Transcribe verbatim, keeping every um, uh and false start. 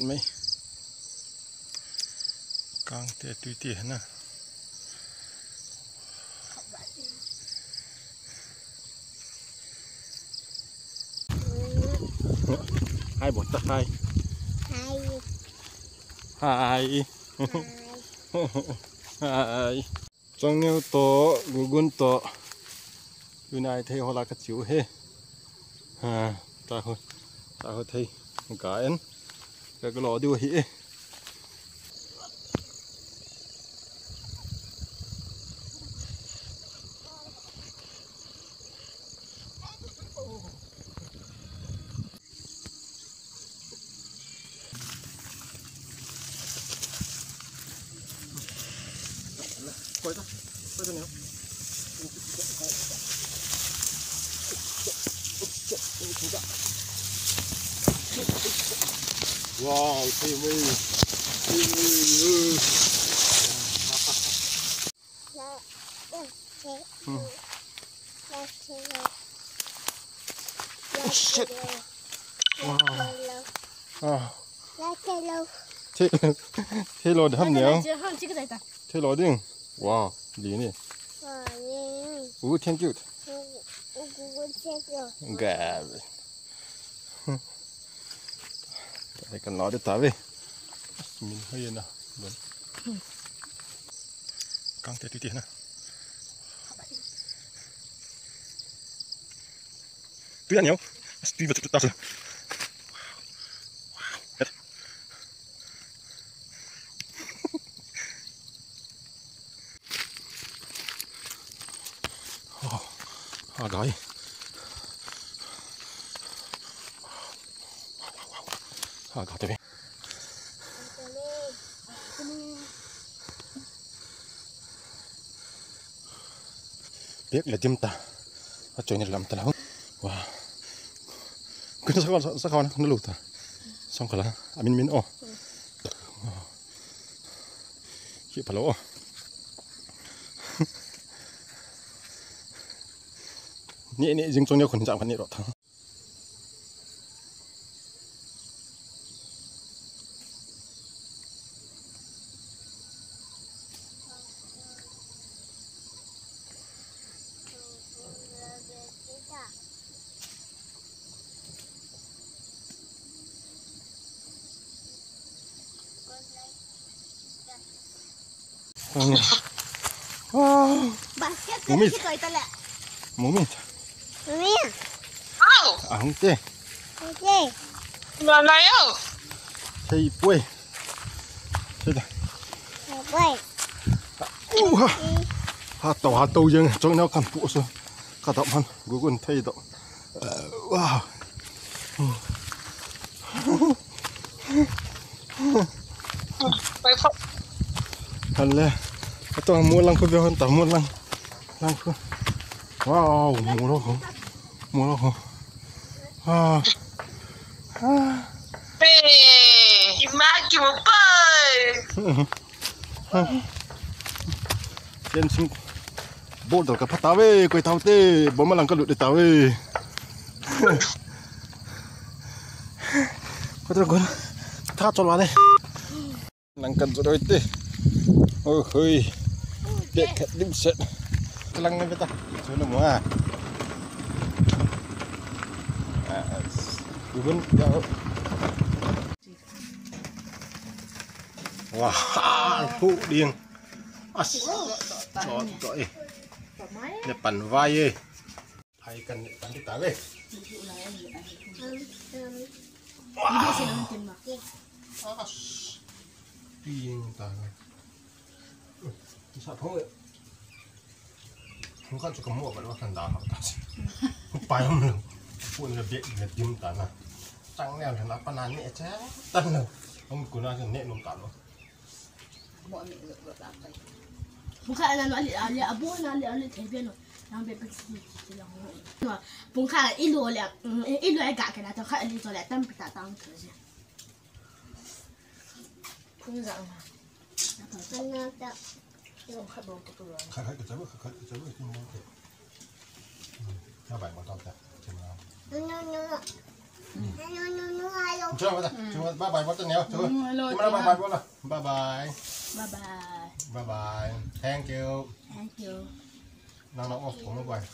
Mai. Kang te tui te na. Hai bot ta hai. Hai. Hai. Hai. Hai. Chongneo to, Gugun to. Tunai thei hola ka chiu he. Ha, ta ho. Ta ho thei. Ka en. Ka lo diu hi e. Wow, team A. Team A. Hmm. Oh, shit. Wow. Ah. Thei, thei lo ding ham niang. Thei lo ding. Wow, li ni. Uh, thank you. Gab. Ai kan lo de ta ve. Min hoi na. Kang te tui te na. Tui a neo. Tui va tu ta. Oh, a gai. A ga te ve. Pek le dim ta. A choi ni lam ta la. Wow. Kun sa ka, sa ka na lu ta. Song ka la. A min min o. Wow. Hi palo o. Ni ni jing chong ni khun jam kan ni ro ta. Wow. Basket Mumit. Kita ita le. Mumit. Mumit. Au. Ahung te. Oke. Mana yo? Thei poi. Thei da. Thei poi. Uh. Ha to ha to jeng chong nau kan pu so. Ka dap man gu gun thei do. Wow. Pai pho. Hale. Ato mu lang khu be hon ta mu lang. Lang khu. Wow, mu lo khu. Mu lo khu. Ah. Ah. Pe. Ima ki mo pai. Ken sum. Bol dal ka pha ta ve, koi tau te, bom lang ka lut de ta ve. Ko tra gon. Tha chol wa le. Lang ka juroi te. Oh hoi. Bek ka dim set. Lang na beta. Chuna mo a. Gun ya. Wah, hu ding. As. Chot to eh. Ne pan vai eh. Hai kan ne pan kita ve. Wah. As. Ding ta. Sa phong eh. Hung khat chu ka mu a, ka lo khan da ha ta si. Pai hom lo. Pu na bek na dim ta na. Chang le na pa na ne cha. Tan lo. Hung ku na ne nom ta lo. Mo mi lo lo ta pai. Hung khat na lo ali ali abu na ali ali thei be lo. Nang be pe si si lo. Hung khat i lo le i lo ga ke na to khat ali to le tam pi ta tang ke si. Phung za ma. Ana ta. Phung khat bou tu tu lo. Khat khat ka cha ba, khat khat ka cha ba, phung bou tu. Ka bai ma ta ta. Cha ma. No no no. Hello, no, no, hello. Chu, bye bye, bye bye, bye bye. Bye bye. Bye bye. Thank you. Thank you. Nang nang off ko bye bye.